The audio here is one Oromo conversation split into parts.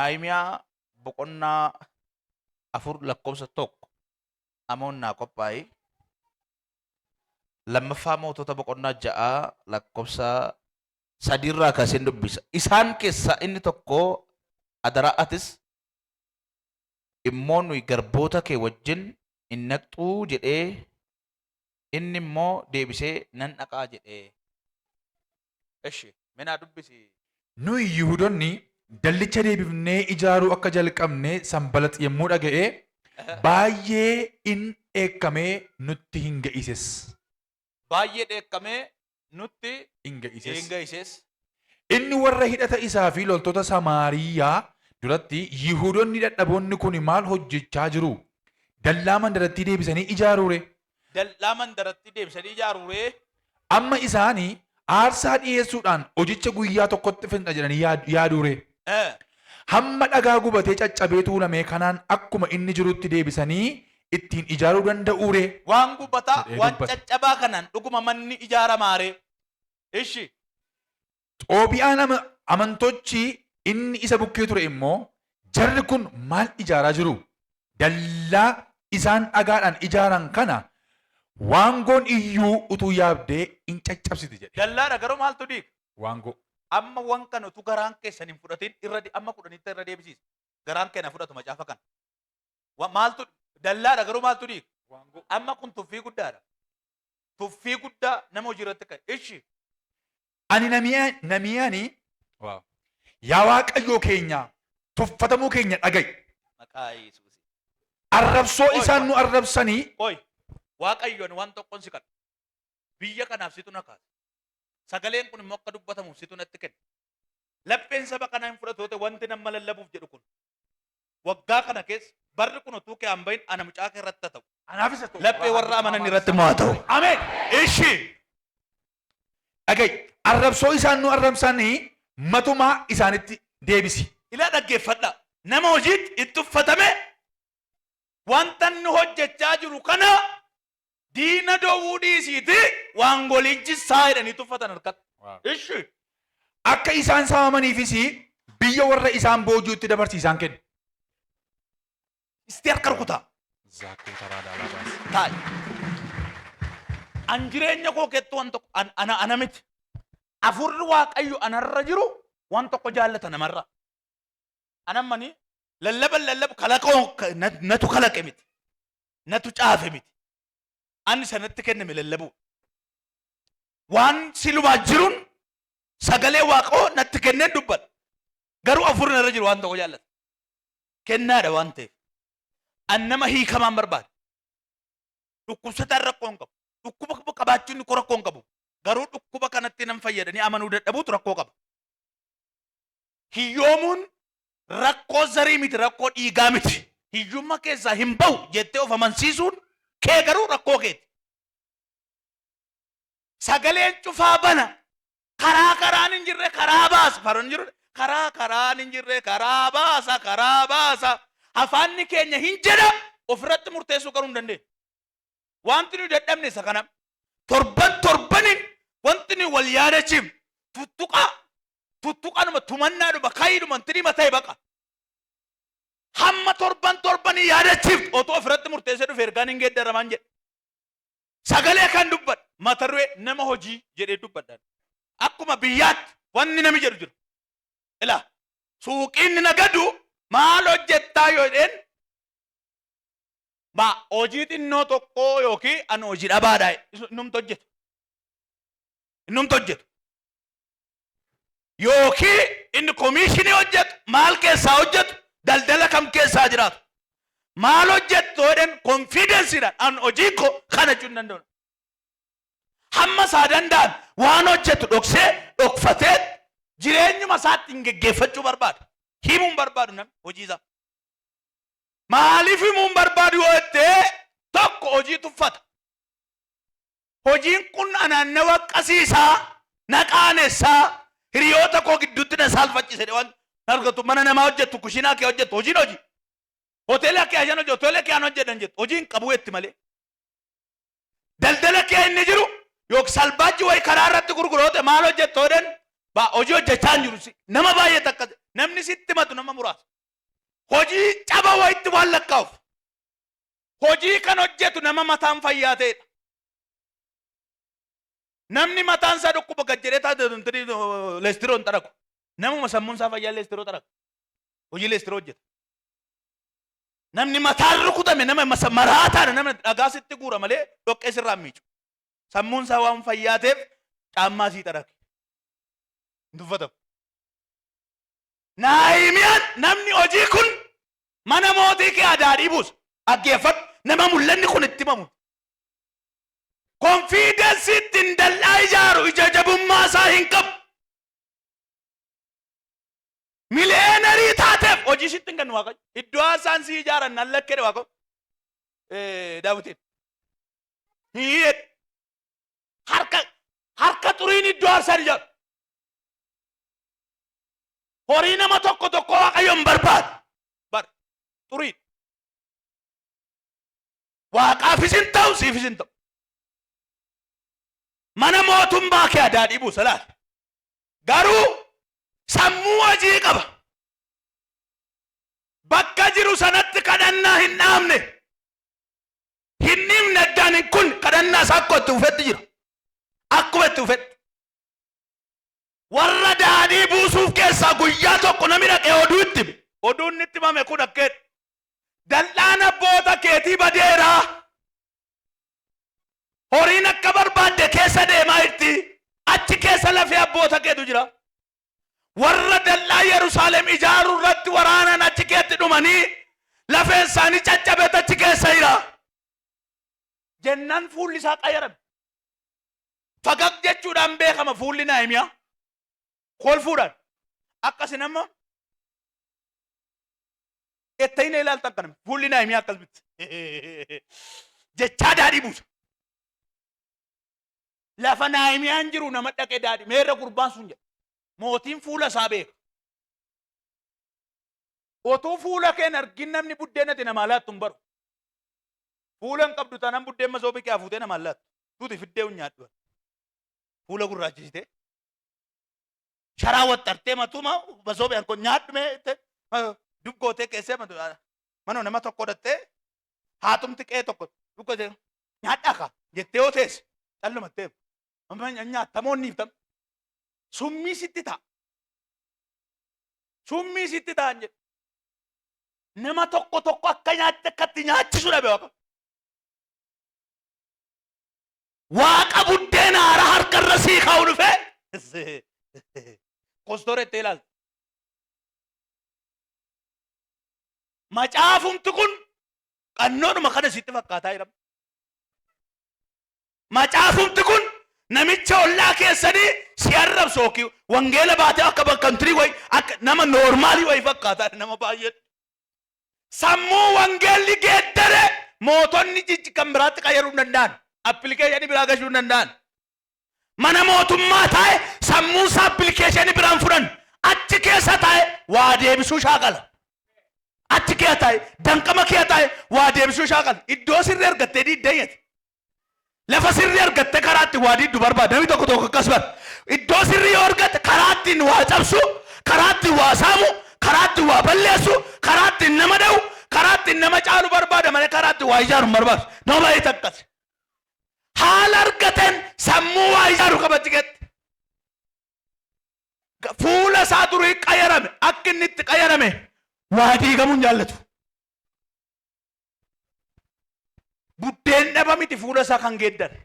Naahimiyaa boqonnaa 4 lakkoofsa 1 amoon naa qophaa'i. Lammaffaa Mootota boqonnaa 6 lakkoofsa 3 irraa kaaseen dubbisa. Isaan keessaa inni tokko adaraa atis immoo nuyi garboota kee wajjin hin naqxuu jedhee inni immoo deebisee nan dhaqaa jedhee. Eshi mee naa dubbisi. Nuyi Yihuudonni dallicha deebifnee ijaaruu akka jalqabne Sanbalax yommuu dhaga'e, baay'ee in dheekkamee nutti hin ga'ises. Baay'ee dheekkamee nutti in ga'ises. in ga'ises. Inni warra hidhata isaa fi loltoota Samaariyaa duratti, Yihuudonni dadhaboonni kun maal hojjechaa jiru? Dallaa mandarattii deebisanii ijaaruu ree? Dallaa mandarattii deebisanii ijaaruu ree? Amma isaani aarsaa dhi'eessuudhaan hojicha guyyaa tokkotti fixna jedhanii yaaduu ree? Hamma dhagaa gubatee caccabee tuulamee kanaan akkuma inni jirutti deebisanii ittiin ijaaruu danda'uu ree? Waan gubataa, jedhee waan dubbate. caccabaa kanaan dhuguma manni ijaaramaa ree? Ishi. Xoobiyaan amantochi inni isa bukkee ture immoo, Jarri kun maal ijaaraa jiru? Dallaa isaan dhagaadhaan ijaaran kana waangoon iyyuu utuu yaabdee in caccabsiti jedhe. Dallaadha garuu maaltu diiga? Waangoo. Amma wan kana utuu garaan keessan hin fudhatin irra amma kudhanitti irra deebisiisa. Garaan keenya fudhatu macaafa kana. Maaltu dallaadha garuu maaltu diiga? Waangoo. Amma kun tuffii guddaadha. Tuffii guddaa nama hojii irratti ka'e. Ishi. Ani Namiyaani yaa Waaqayyoo keenya tuffatamuu keenya dhaga'i. Maqaa Yesuusi. Arrabsoo Qoy, isaan qoy. nu arrabsanii Qoy. Waaqayyo ani waan tokkon si kadha. Biyya kanaaf situ na kaase. Sagaleen kun immoo akka dubbatamuuf situ natti kenne. Lapheen saba kanaa hin fudhatu yoo ta'e wanti nama lallabuuf jedhu kun waggaa kana keessa barri kun utuu kee hin bahin ana mucaa kee irratti haa ta'u. Anaafis haa ta'u. Laphee warra amanan irratti immoo haa ta'u. Ameen. Ishi. Dhaga'i. Arrabsoo isaan nu arrabsanii matumaa isaanitti deebisi. Ilaa dhaggeeffadhaa. Nama hojiitti itti uffatame wanta inni hojjechaa jiru kana diina dowwuu dhiisiiti waangolii jissaa jedhanii tuffatan harkatti. Ishi. Akka isaan saamamaniifis biyya warra isaan boojuutti dabarsi isaan kenni. Isti harka rukutaa. Taa'i. An jireenya koo keessatti waan tokko ana ana miti. Afurri Waaqayyo anarra jiru waan tokko jaallata namarra. An ammani lallaban lallabu kalaqoo natu kalaqe miti. Natu caafe miti. Ani sanatti kenname lallabuu. Waan silumaa jiruun sagalee Waaqoo natti kenneen dubbadha. Garuu afurri narra jiru waan tokko jaallata. Kennaadha waan ta'eef. An nama hiikamaan barbaada. Dhukkubsataan rakkoo hin qabu. Dhukkuba qabaachuun koo rakkoo hin qabu. Garuu dhukkuba kanatti nan fayyadanii amanuu dadhabuutu rakkoo qaba. Hiyyoomuun rakkoo zarii miti, rakkoo dhiigaa miti. Hiyyummaa keessaa hin bahu jettee of amansiisuun kee garuu rakkoo keeti. Sagaleen cufaa bana. Karaa karaan hin jirre karaa baasa. Faroon hin jiru. Karaa karaan hin jirre karaa baasa karaa baasa. Afaanni keenya hin jedha ofirratti murteessuu garuu hin dandeenyu. Wanti nuyi dadhabne isa kana. Torban torbaniin wanti nuyi wal yaadachiifnu tuttuqaa tuttuqaanuma tumannaadhuma kayiidhuma intinima ta'e baqa. Hamma torban torbanii yaadachiiftu otoo ofirratti murteessee dhufe ergaan hin geeddaramaan jedhe. Sagalee kan dubbadha mata duree nama hojii jedhee dubbadha. Akkuma biyyaatti wanni nami jedhu jira. Ilaa suuqiin nagadu maal hojjettaa yoo jedheen ma hojii xinnoo tokkoo yookiin ani hojii dhabaadha innumtu hojjetu. Innumtu hojjetu. Yookiin inni komishinii hojjetu maal keessaa hojjetu daldala kam keessaa jiraatu. Maal hojjettu yoo jedhan konfiidensiidhaan an hojii koo kana jechuu hin danda'u. Hamma isaa danda'an waan hojjetu dhoksee dhokfatee jireenyuma isaatti hin geggeeffachuu barbaada. Himuu hin barbaadu namni hojii isaa. Maaliif himuu hin barbaadu yoo jettee tokko hojii tuffata. Hojiin kun anaan na waqqasiisaa, na qaanessaa, hiriyoota koo gidduutti na saalfachise jedhee waan argatu mana namaa hojjettu, kushinaa kee hojjettu, hojiin hojii. Hoteela kee ashan hojjettu, hoteela kee an hojjedhan jettu, hojii hin qabu jetti malee. Daldala kee inni jiru yookiin salbaajji wayi karaa irratti gurguroote maal hojjettu jedhan hojii hojjechaa hin jiru. Nama baay'ee takka namni sitti himatu nama muraasa. Hojii caba wayitti waan lakkaa'uuf. Hojii kan hojjetu nama mataan fayyaa ta'edha. Namni mataan isaa dhukkuba gad jedhee taate leestiroo hin xaragu. Namuma sammuun isaa fayyaa leestiroo xaraga. Hojii leestiroo hojjeta. Namni mataan rukutame nama maraataadha, nama dhagaa sitti guura malee dhoqqee sirraa hin miicu. Sammuun isaa waan fayyaa ta'eef caammaa sii xarage. Hin tuffatamu. Naahimiyaan namni hojii kun mana mootii kee daadhii buusa. Dhaggeeffadhu, nama mul'anni kun itti himamu. Confidence ittiin dallaa ijaaru ija jabummaa isaa hin qabu. Millionaire taateef hojii sitti hin kennu Waaqayyo. Iddoo haasaan si ijaaran nan lakkeedha Waaqayyo. Daawitiin. Hiyyee. Harka xuriin iddoo aarsaan ijaaru. Horii nama tokko tokko Waaqayyo hin barbaadu. Bar xuriin. Waaqaafis hin ta'u, siifis hin ta'u. Mana mootummaa kee daadhii buusa laal. Garuu sammuu hojii qaba. Bakka jiru sanatti kadhannaa hin dhaabne. Hin dhiibne, addaan hin kun kadhannaa isaa akkuma itti fufetti jira. Akkuma itti fufetti. Warra daadhii buusuuf keessaa guyyaa tokko namni dhaqee oduu itti hime. Oduun inni itti himame kun akkeedha. Dal'aan abboota keetii badeeraa. Horiin akka barbaadde keessa deemaa jirti. Achi keessa lafee abboota keetu jira. Warra dallaa Yerusaalem ijaaruu irratti waraanan achi keetti dhumanii lafeen isaanii caccabeet achi keessa jira. Jennaan fuulli isaa qayyarame. Fagag jechuudhaan beekama fuulli Naahimiyaa. Kolfuudhaan. Akkasin amma ettayina ilaaltan kana fuulli Naahimiyaa akkas miti. Jechaa daadhii buusa. Lafa Naahimiyaan jiru nama dhaqee daadhii meerra gurbaan sun jedha. Mootiin fuula isaa beeka. Otuu fuula keen argin namni buddeena ati namaa laattu hin baru. Fuula hin qabdu taanaan buddeen masoobii kee hafuutee namaa laattu. Tuuti fiddee hin nyaadhu. Fuula gurraachisitee. Sharaa waxxartee matuma masoobii anko nyaadhu mee duggootee keessee manoo nama tokko dhattee haatumti qe'ee tokko duggootee nyaadhaa kaa jettee yoo teesse callumattee amma nyaattamoonni iftam summii sitti ta'a. Summii sitti ta'an jedhe. Nama tokko tokko akka nyaatte akkatti nyaachisu dhabe Waaqa. Waaqa buddeena haaraa harkarra sii kaa'u dhufee kostorettee ilaalta. Macaafumti kun qannoodhuma kana sitti fakkaataa jira. Macaafumti kun namicha ollaa keessanii si arrabsu yookiin wangeela baatee akka bakkantirii wayi akka nama normal wayi fakkaataa nama baay'ee. Sammuu wangeelli geeddare mootonni jijji kan biraatti qayyaruu hin danda'an. Application biraa gashuu hin danda'an. Mana mootummaa taa'e sammuu isaa application biraan fudhan. Achi keessa taa'e waa deebisuu shaakala. Achi keessa taa'e, danqama keessa taa'e waa deebisuu shaakala. Iddoo sirrii argattee diiddeeyyati. Lafa sirrii argattee karaa ittiin waa diiddu barbaada. Namni tokko tokko akkas bara. Iddoo sirrii yoo argatte karaa ittiin waa cabsu, karaa ittiin waa saamu, karaa ittiin waa balleessu, karaa ittiin nama dha'u, karaa ittiin nama caalu barbaada malee karaa ittiin waa ijaaru hin barbaadu. Nama baay'eetu akkas. Haala argateen sammuu waa ijaaru qabatti gette. Fuula isaa durii qayyarame, akka inni itti qayyarame waa diigamuu hin jaallatu. Buddeen dhaba miti fuula isaa kan geeddare.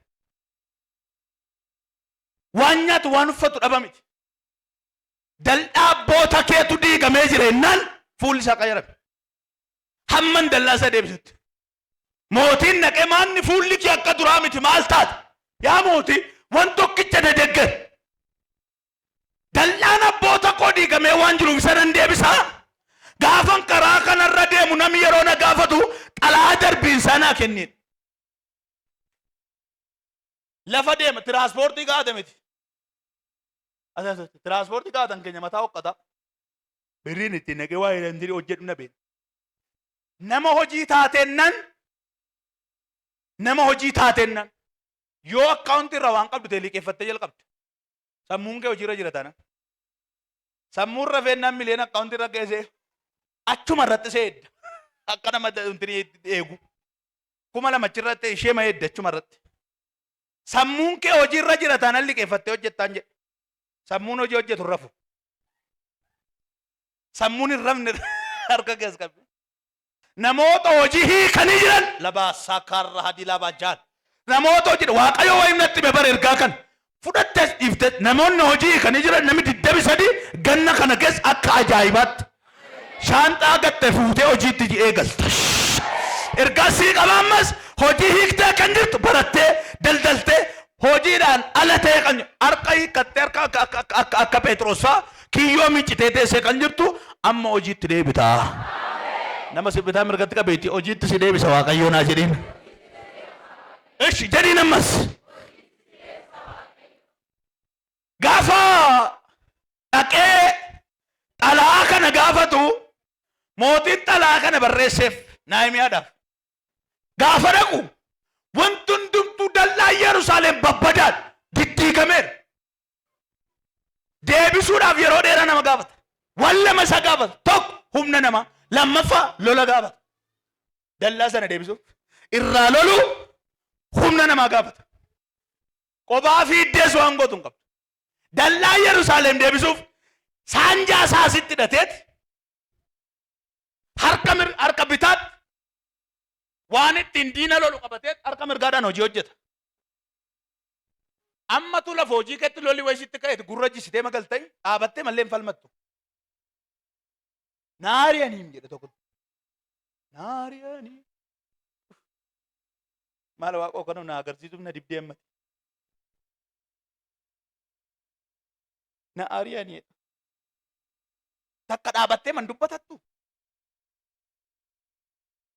Waan nyaatu waan uffatu dhaba miti. Daldhaa abboota keetu diigamee jira jennaan fuulli isaa qayyarame. Hamman dallaa isaa deebisutti. Mootiin naqee, maanni fuulli kee akka duraa miti, maal taate? Yaa mootii, wan tokkicha na degger. Dallaan abboota koo diigamee waan jiruuf isa nan deebisaa. Gaafan karaa kanarra deemu namni yeroo na gaafatu xalaa darbiinsaa naa kenneen. Lafa deema tiraanspoortii gaate miti. Tiraanspoortii gaatan keenya mataa hoqqata. Birriin ittiin naqee waa hidhantii hojjedhu na beena. Nama hojii taateennan, nama hojii taateennan yoo akkaawuntii irraa waan qabdu ta'e liqeeffattee jalqabde. Sammuun kee hojiirra jira taana. Sammuun rafeennaan miliyoona akkaawuntii irra geessee. Achuma irratti ishee edda. Akka nama eegu. 2000 achirratti ishee ma edda achuma irratti. Sammuun kee hojii irra jira taanaan liqeeffattee hojjettaan jedhe. Sammuun hojii hojjetu hin rafu. Sammuun hin rafne harka kees qabde. Namoota hojii hiikanii jiran labaa saakaarra hadii labaa jaan. Namoota hojii Waaqayyo wayii natti hime bara ergaa kan fudhattes dhiiftes namoonni hojii hiikanii jiran namni 23 ganna kana keessa akka ajaa'ibaatti shaanxaa gatte fuutee hojiitti eegalta. Ergaa sii qaba ammas hojii hiiktee kan jirtu barattee daldaltee hojiidhaan ala ta'ee kan harka hiikkattee harka akka akka akka akka akka Phexros fa'aa kiyyoo miiccitee teessee kan jirtu amma hojiitti deebita. Nama si bitaa mirgatti qabeetti hojiitti si deebisa Waaqayyoo naa jedhiin. Ishi jedhiin ammas. Gaafa dhaqee xalaa kana gaafatu mootiin xalaa kana barreesseef Naahimiyaadhaaf. Gaafa dhaqu wanti hundumtuu dallaa Yerusaalem babbadaan diddiigameera. Deebisuudhaaf yeroo dheeraa nama gaafata. Waan lama isa gaafata. Tokko humna namaa, lammaffaa lola gaafata. Dallaa sana deebisuuf irraa loluu humna namaa gaafata. Qophaa fiiddees waan gootu hin qabdu. Dallaa Yerusaalem deebisuuf saanjaa isaa asitti hidhateeti harka harka bitaatti waan ittiin diina lolu qabatee harka mirgaadhaan hojii hojjeta. Ammatu lafa hojii keetti lolli wayii sitti ka'eeti gurra jisitee magaltee dhaabattee mallee hin falmattu. Naariyaniim jedhe tokko. Naariyanii. Maal waaqoo kana na agarsiisuuf na dibdee ammati. Na ari'anii. Takka dhaabattee man dubbatattu.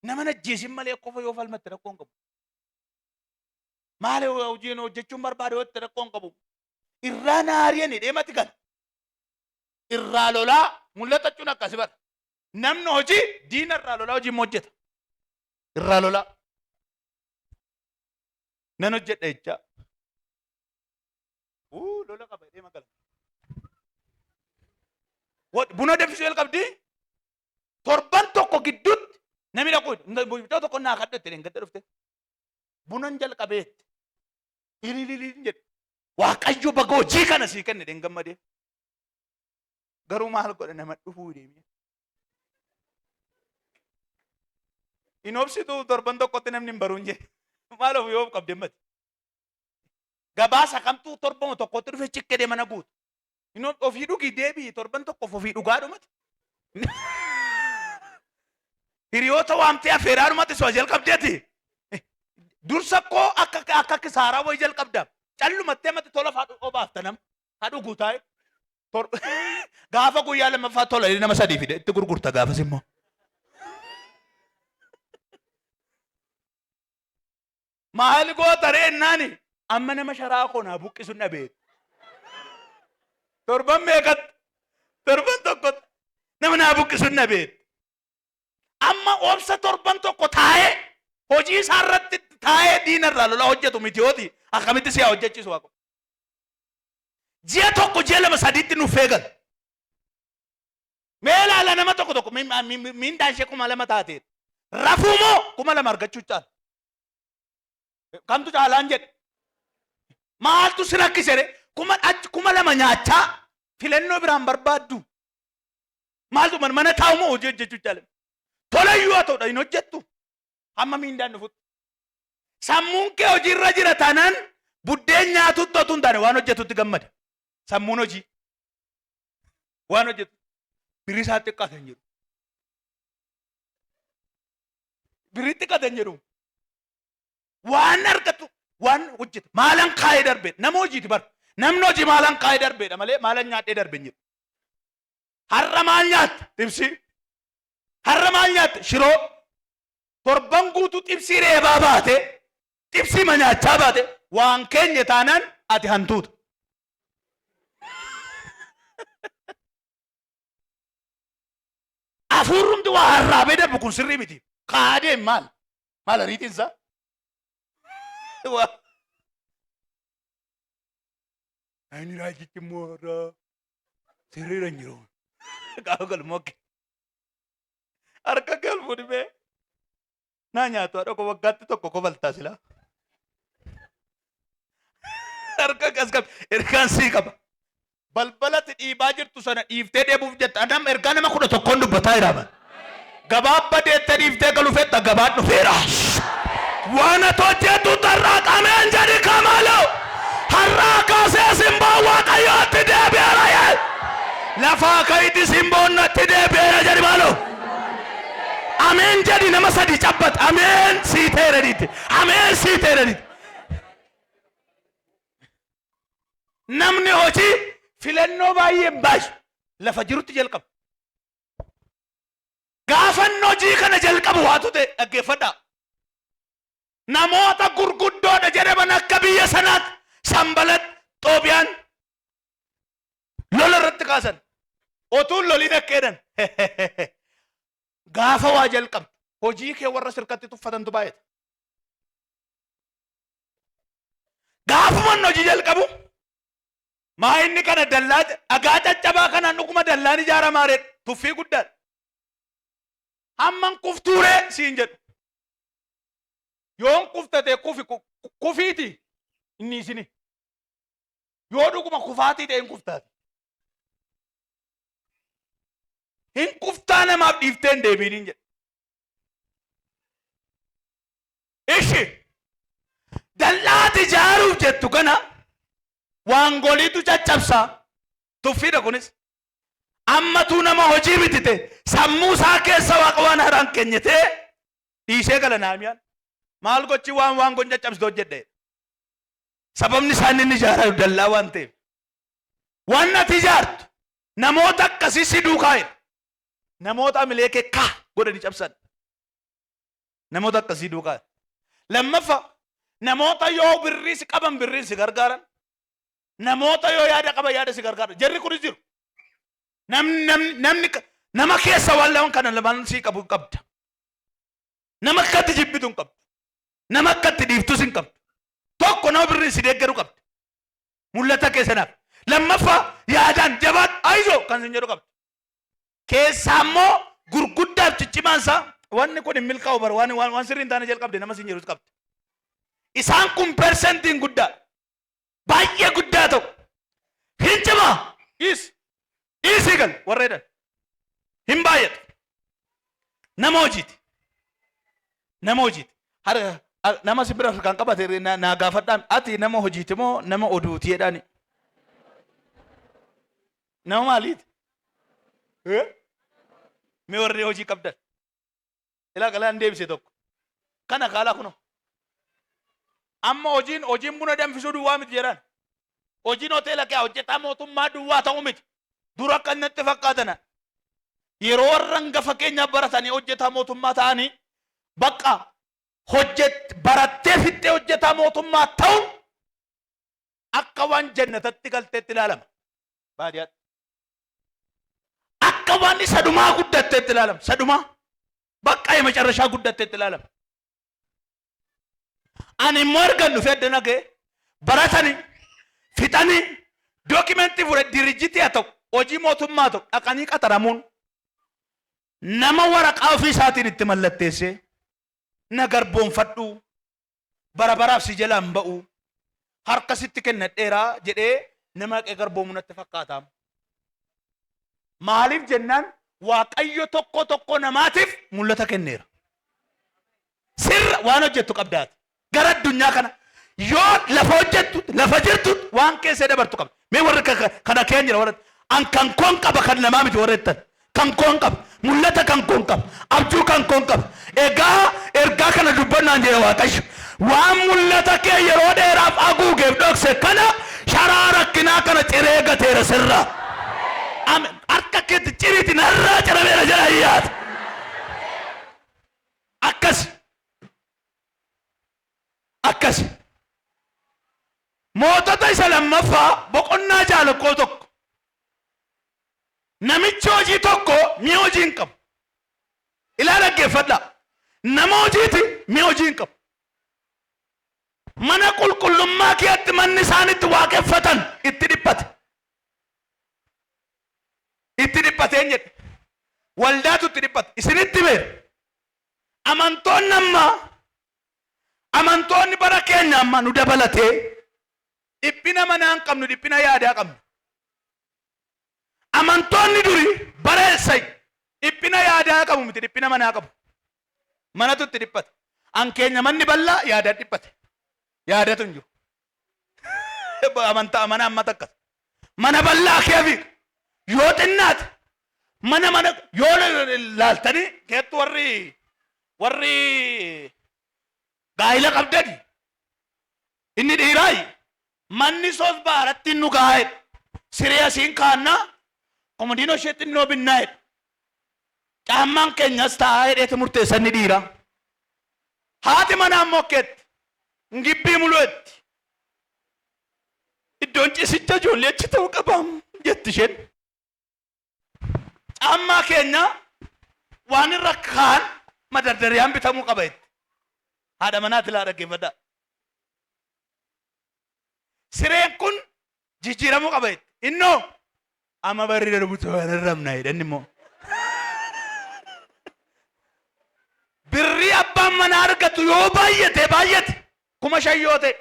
Nama najjeesin malee qofa yoo falmatte rakkoo hin qabu. Maali hojiin hojjechuun barbaade yoo itti rakkoo hin qabu. Irraa na ari'anii deemati gala. Irraa lolaa mul'ata jechuun akkasi bara. Namni hojii diina irraa lolaa hojii immoo hojjeta. Irraa lolaa. Nan hojjedha jechaa. Uu lola qaba jedhee magala. Buna danfisuu jalqabdi. Torban tokko gidduutti namni dhaqu iddoo tokko naa kadhu itti dheengadda dhufte. Bunan jalqabeetti. Ilililiin jedhe. Waaqayyo baga hojii kana sii kenne dheen gammadee. Garuu maal godha nama dhufuu deemee. Hin obsitu torban tokkotti namni hin baruun jedhe. Maal of yoo of qabde mati. Gabaasa kamtuu torbama tokkotti dhufe ciqqedee mana guutu. Hin ofii dhugi deebi'i torban tokkoof ofii dhugaa dhumati. Hiriyoota waamtee afeeraa dhumati soo jalqabdeeti. Dursa koo akka akka kisaaraa wayii jalqabda. Callumattee mati tola faa obaafta nama. Haa dhuguu taa'e. Gaafa guyyaa lammaffaa tola nama sadii fide itti gurgurta gaafas immoo. Maal goota ree ennaani amma nama sharaa koo naa buqqisu dhabee. Torban meeqatti? Torban tokkotti nama naa buqqisu dhabee. Amma obsa torban tokko taa'ee hojii isaa irratti taa'ee diina irraa lola hojjetu mitiyooti akkamitti si haa hojjechiisu waaqo. Ji'a tokko ji'a lama sadiitti nuuf eegal. Mee ilaala nama tokko tokko miindaan ishee 2000 taateet. Rafuu moo 2000 argachuu caala? Kamtu caalaan jedhe? Maaltu si rakkise ree? Kuma achi 2000 nyaachaa filannoo biraan barbaaddu. Maaltu mana taa'u moo hojii hojjechuu caala? Tolayyuu haa ta'udha hin hojjettu. Hamma miindaan dhufutti. Sammuun kee hojiirra jira taanaan buddeen nyaatutti otoo hin taane waan hojjetutti gammada. Sammuun hojii. Waan hojjetu. Birri isaa xiqqaate hin jedhu. Birri xiqqaate hin jedhu. Waan argatu waan hojjetu maalan kaa'ee darbe nama hojiiti bar. Namni hojii maalan kaa'ee darbeedha malee maalan nyaadhee darbe hin jedhu. Har'a maal nyaatte? Xibsii. Har'a maal nyaatte? Shiroo. Torban guutuu xibsii reebaa baate, xibsii ma nyaachaa baate waan keenye taanaan ati hantuuta. Afuurrumti waa harraabee darbu kun sirrii miti. Kaa'aa deem maal? Maal ariitiin isaa? Waa. Inni raajichi immoo irraa sirriirra hin jiru. Gaafa galu mokke. Harka kee ol fuudhi mee. Naa nyaatu haadha koo waggaatti tokko kofaltaa silaa. Harka kee as qabi. Ergaan sii qaba. Balbalatti dhiibaa jirtu sana dhiiftee deemuuf jetta. Anam ergaa nama 11n dubbataa jira man. Gabaabba deettee dhiiftee galu fetta gabaan dhufeera. Waan ati hojjettu xarraaqameen jedhi kamaaloo. Har'aa kaasee simboon Waaqayyootti deebi'eera yee. Lafaa ka'iti simboon natti deebi'eera jedhi maaloo. Ameen jedhi nama sadi cabbat. Ameen sii ta'eera jedhiitti. Ameen sii ta'eera jedhiitti. Namni hojii filannoo baay'ee hin baasu. Lafa jirutti jalqaba. Gaafan hojii kana jalqabu waatu ta'e dhaggeeffadhaa. Namoota gurguddoodha jedhaman akka biyya sanaatti Sanbalat, Xoobiyaan lola irratti kaasan. Otuun loliin akka jedhan gaafa waa jalqabdu hojii kee warra sirkatti tuffatantu baay'ata. Gaafuman hojii jalqabu maa inni kana dallaa dhagaa caccabaa kanaan dhuguma dallaan ijaaramaa ree tuffii guddaadha. Hamman kuftuuree siin jedhu. Yoon kuftate kufi kufiiti inni isini. Yoo dhuguma kufaatii ta'e hin kuftaati. Hin kuftaa namaaf dhiiftee hin deebiinin jedhe. Ishi dallaati ijaaruuf jettu kana waangoliitu caccabsaa. Tuffiidha kunis. Ammatuu nama hojii miti ta'e sammuu isaa keessa waaqa waan haaraan keenye ta'e dhiisee gala Naamiyaan. Maal gochi waan waangoon caccabsitu hojjedhe. Sababni isaan inni ijaaraa jiru dallaa waan ta'eef. Waan ati ijaartu namoota akkasii si duukaa jira. Namoota amilee kee kaa godhanii cabsan. Namoota akkasii duukaa. Lammaffaa namoota yoo birrii si qaban birriin si gargaaran. Namoota yoo yaada qaban yaada si gargaaran. Jarri kunis jiru. Namni namni namni nama keessa waan lamaan kana lamaan sii qabu qabda. Nama akkatti jibbitu hin qabdu. Nama akkatti dhiiftus hin qabdu. Tokko nama birriin si deeggaru qabda. Mul'ata kee sanaaf. Lammaffaa yaadaan jabaadhu ayizoo kan sin jedhu qabda. Keessaa immoo gurguddaaf ciccimaan isaa wanni kun hin milkaa'u bara waan waan waan sirrii hin taane jalqabde nama sin jedhus qabda. Isaan kun persentiin guddaa baay'ee guddaa ta'u. Hin cimaa dhiis dhiisii gal warra jedhan hin baay'atu. Nama hojiiti. Nama hojiiti. Har nama si bira kan qabate naa gaafadhaan ati nama hojiiti moo nama oduuti jedhaani. Nama maaliiti? Eh? Mee warri hojii qabdan. Ilaa galaan deebise tokko. Kana kaalaa kunoo. Amma hojiin hojiin buna danfisuu duwwaa miti jedhan. Hojiin hoteela kee hojjetaa mootummaa duwwaa ta'uu miti. Dura akka natti fakkaatana. Yeroo warra hangafa keenyaa baratanii hojjetaa mootummaa ta'anii bakka hojjet barattee fixxee hojjetaa mootummaa ta'uun akka waan jannatatti galteetti ilaalama. Baadiyyaatti. Akka waan isa dhumaa guddatteetti ilaalama. Isa dhumaa. Bakka የመጨረሻ guddatteetti ilaalama. Ani immoo ergan dhufee addana ga'e baratanii fixanii dookimentii fure dirijjitii haa ta'u hojii mootummaa haa ta'u dhaqanii qaxaramuun nama waraqaa ofii isaatiin itti mallatteessee na garboonfadhu bara baraaf si jalaa hin ba'u harka sitti kennadheera jedhee nama dhaqee garboomu natti fakkaata. Maaliif jennaan Waaqayyo tokko tokko namaatiif mul'ata kenneera. Sirra waan hojjettu qabdaati. Gara addunyaa kana yoo lafa hojjettu lafa jirtu waan keessa dabartu qabda. Mee warri kana keenya jira warra an kan koon qaba kan namaa miti warra jettan. Kan koon qaba. Mul'ata kan koon qaba. Abjuu kan koon qaba. Egaa ergaa kana dubbannaan jedhe Waaqayyo. Waan mul'ata kee yeroo dheeraaf haguugeef dhokse kana sharaa rakkinaa kana ciree gateera sirraa. Amen. Harka keetti ciriiti narraa cirameera jedha iyyaata. Akkas. Akkas. Mootota isa lammaffaa boqonnaa 6 1. Namichi hojii tokko mi'a hojii hin qabu. Ilaa dhaggeeffadhaa. Nama hojiiti mi'a hojii hin qabu. Mana qulqullummaa keetti manni isaan itti waaqeffatan itti dhiphate. Itti dhiphateen jedhe. Waldaatu itti dhiphata. Isinitti beera. Amantoonni ammaa amantoonni bara keenya ammaa nu dabalatee dhiphina manaa hin qabnu dhiphina yaadaa qabna. Amantoonni duri bara Elsay dhiphina yaadaa qabu miti dhiphina manaa qabu. Manatu itti dhiphata. An keenya manni bal'aa yaadaan dhiphate. Yaadatu hin jiru. Amantaa mana amma takka. Mana bal'aa kee fi yoo xinnaate mana mana yoo laaltanii keettu warri warri gaa'ila qabdani inni dhiiraayi manni soos baaratti nu gaa'e siree asiin kaannaa komodiinoo ishee xinnoo binnaa jedha. Caammaan keenyas taa'aa jedheeti murteessa inni dhiiraa. Haati manaa immoo akkeetti ngibbii mulu'etti iddoon ciisicha ijoollee achi ta'uu qaba jetti isheen. Caammaa keenya waan irra kaan madardariyaan bitamuu qaba jetti. Haadha manaati laa dhaggeeffadhaa. Sireen kun jijjiiramuu qaba jetti. Innoo amma barri darbutti waan irramna jedhan immoo. Birrii abbaan manaa argatu yoo baay'ate baay'ate 5,000 yoo ta'e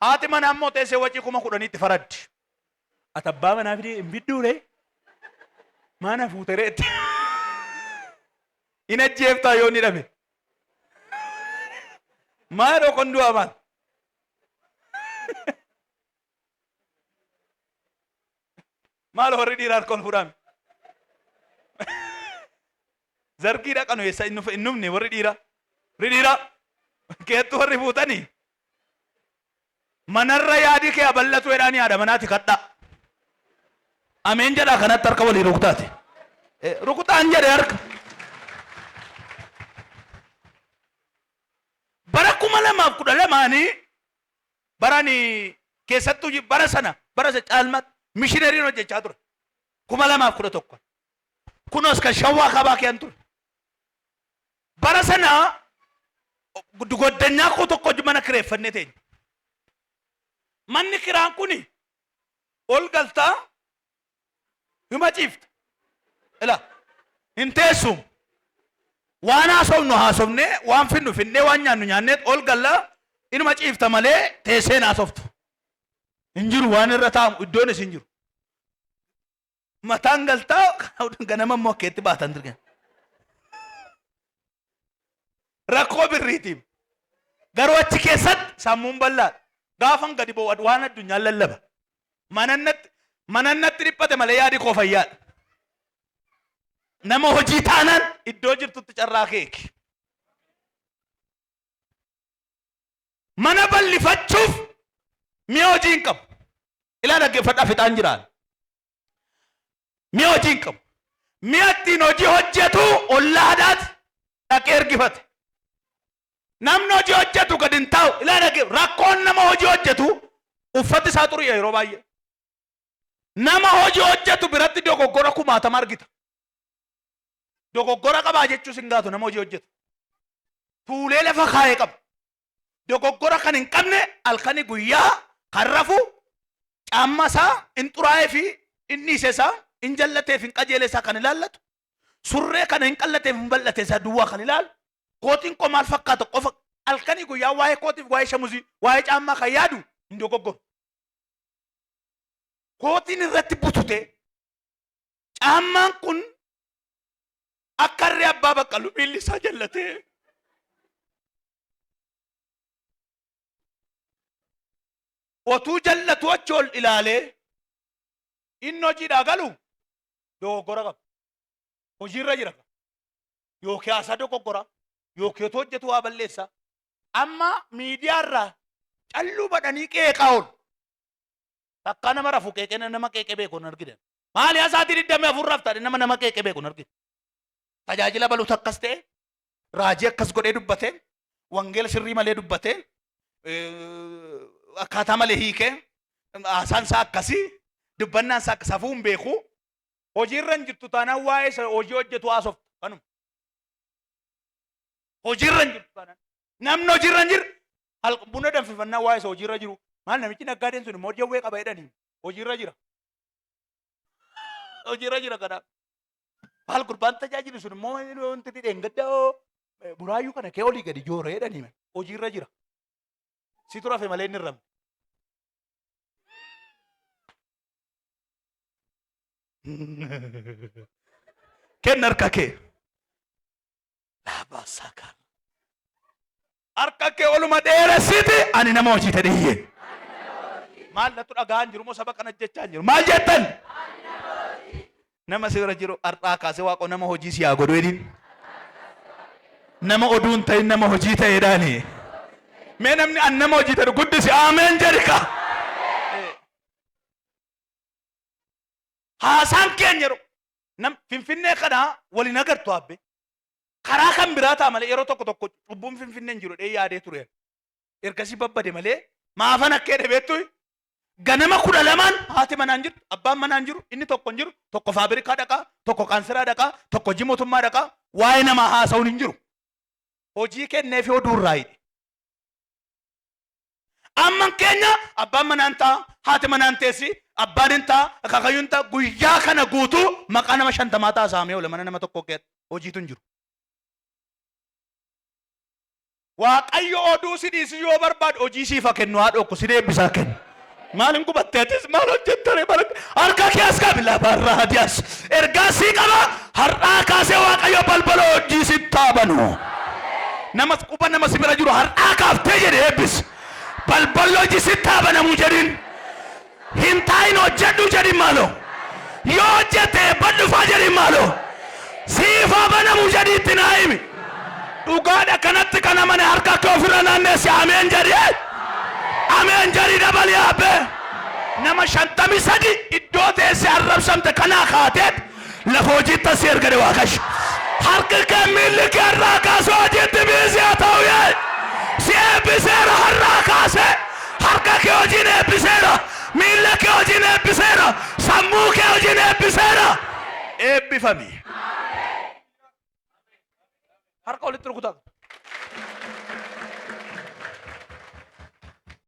haati manaa immoo teessee wacii 10,000tti faraddi. Ati abbaa manaa fidee hin fidduu ree? Maana fuute ree? Hin ajjeeftaa yoo inni dhabe. Maaloo kon du'aa maal? Maal warri dhiiraa harka ol fuudhaame? Zargii dhaqanu eessa hin dhufne warri dhiiraa? Warri dhiiraa keettu warri fuutanii manarra yaadi kee bal'atu jedhaan yaada manaati kadhaa. Ameen jedhaa kanatti harka walii rukutaati. Rukutaan jedhe harka. Bara 2012 barani keessattuu bara sana bara isa caalmaatti mishineriin hojjechaa ture. 2011. Kunoos kan shawwaa kaabaa keeyan ture. Bara sana goddanyaa koo tokko mana kireeffannee teenya. Manni kiraan kuni ol galtaa hima ciifta. Ila hin teessu. Waan haasofnu haasofnee waan finnu finnee waan nyaannu nyaannee ol galla inuma ciifta malee teessee hin haasoftu. Hin jiru waan irra taa'amu iddoonis hin jiru. Mataan galtaa ganama immoo akkeetti baatan dirqama. Rakkoo birriitiif. Garuu achi keessatti sammuun bal'aadha. Gaafan gadi ba'u waan addunyaan lallaba. Manannatti manannatti dhiphate malee yaadi koo fayyaadha. Nama hojii taanaan iddoo jirtutti carraa keeki. Mana bal'ifachuuf mi'a hojii hin qabu. Ilaa dhaggeeffadhaa fixaan jiraan. Mi'a hojii hin qabu. Mi'a ittiin hojii hojjetu ollaadhaati dhaqee ergifate. Namni hojii hojjetu gad hin taa'u. Ilaa dhagge rakkoon nama hojii hojjetu uffati isaa xuri'a yeroo baay'ee. Nama hojii hojjetu biratti dogoggora kumaatama argita. Dogoggora qabaa jechuus hin gaatu nama hojii hojjetu. Tuulee lafa kaa'ee qaba. Dogoggora kan hin qabne halkanii guyyaa kan rafu caamma isaa hin xuraa'ee fi hin dhiise isaa hin jallatee fi hin qajeele isaa kan ilaallatu surree kana hin qallatee fi hin bal'ate isaa duwwaa kan ilaalu kootiin koo maal fakkaata qofa halkanii guyyaa waa'ee kootiif waa'ee shamuzii waa'ee caammaa kan yaadu hin dogoggoru. Kootiin irratti butute caammaan kun akka harree abbaa baqqalu miilli isaa jallatee otuu jallatu achi ol ilaalee inni hojiidhaa galu dogoggora qaba. Hojiirra jira. Yookiin haasaa dogoggora yookiin otoo hojjetu waa balleessa. Amma miidiyaarraa calluu badhanii qeeqaa oolu. Takkaa nama rafu qeeqee nama qeeqee beeku hin argine. Maali asaatii 24 rafta nama nama qeeqee beeku hin argine. Tajaajila baluutu akkas ta'e, raajii akkas godhee dubbate, wangeela sirrii malee dubbate, akkaataa malee hiike, haasaan isaa akkasii, dubbannaan isaa akka safuu hin beeku. Hojiirra hin jirtu taanaan waa'ee isa hojii hojjetu haasofta. Kanuma. Hojiirra hin jirtu taanaan. Namni hojiirra hin jirre buna danfifannaa waa'ee isa hojiirra jiru. Maal namichi naggaadeen sun immoo jawwee qaba jedhanii hojiirra jira. Hojiirra jira kanaaf. Maal gurbaan tajaajilu sun immoo wanti dheengadda buraayyuu kana kee olii gadi joora jedhanii hojiirra jira. Situ rafe malee inni hin rafne. Kenna harka kee. Laabaasaa Harka kee oluma dheeressiti ani nama hojii ta'e iyyee. Maal natu dhaga'aan jiru moo saba kana jechaa jiru? Maal jettan? Nama si bira jiru har'aa kaasee waaqo nama hojii si haa godhu jedhiin. Nama oduu hin ta'in nama hojii ta'eedhaani. Mee namni an nama hojii ta'e guddisi ameen jedhi ka. Haasaan keenya yeroo nam finfinnee kana waliin agartu abbe. Karaa kan biraa ta'a malee yeroo tokko tokko cubbuun finfinnee hin jiru jedhee yaadee ture. Ergasii babbade malee maafan akka jedhe beektu ganama 12n haati manaan jirtu abbaan manaan jiru inni tokko hin jiru tokko faabirikaa dhaqaa tokko kaanseraa dhaqaa tokko hojii mootummaa dhaqaa waa'ee namaa haasa'uun hin jiru. Hojii kenneefi oduu irraa hidhe. Amman keenya abbaan manaan ta'a, haati manaan teessi, abbaan hin ta'a, akaakayyuun ta'a, guyyaa kana guutuu maqaa nama 50 ta'a saamee oola mana nama tokkoo keessatti hojiitu hin jiru. Waaqayyo oduu si dhiisu yoo barbaadu hojii siif haa kennu haadhoo ko si deebisaa kennu. Maal hin gubatte atis maal hojjettare bara harka kee as qabi lafarraa hadiyaas ergaa sii qaba har'aa kaasee Waaqayyo balbala hojii sitti haa banu. Nama quba nama si bira jiru har'aa kaaftee jedhe eebbisi. Balballi hojii sitti haa banamu jedhin. Hin taa'in hojjedhu jedhin maaloo. Yoo hojjette eebban dhufaa jedhin maaloo. Siif haa banamu jedhi itti naa himi. Dhugaadha kanatti kan amane harka kee ofirra naanneessi ameen jedhi. Ameen jedhi dabali abbee. Nama 53 iddoo teessee arrabsamte kanaa kaateet lafa hojiitti asii ergade Waaqayyo. Harki kee miilli kee irraa kaasee hojiitti biizii haa ta'u yee. Si eebbiseera har'aa kaasee. Harka kee hojiin eebbiseera. Miilla kee hojiin eebbiseera. Sammuu kee hojiin eebbiseera. Eebbifami. Harka walitti rukutaa.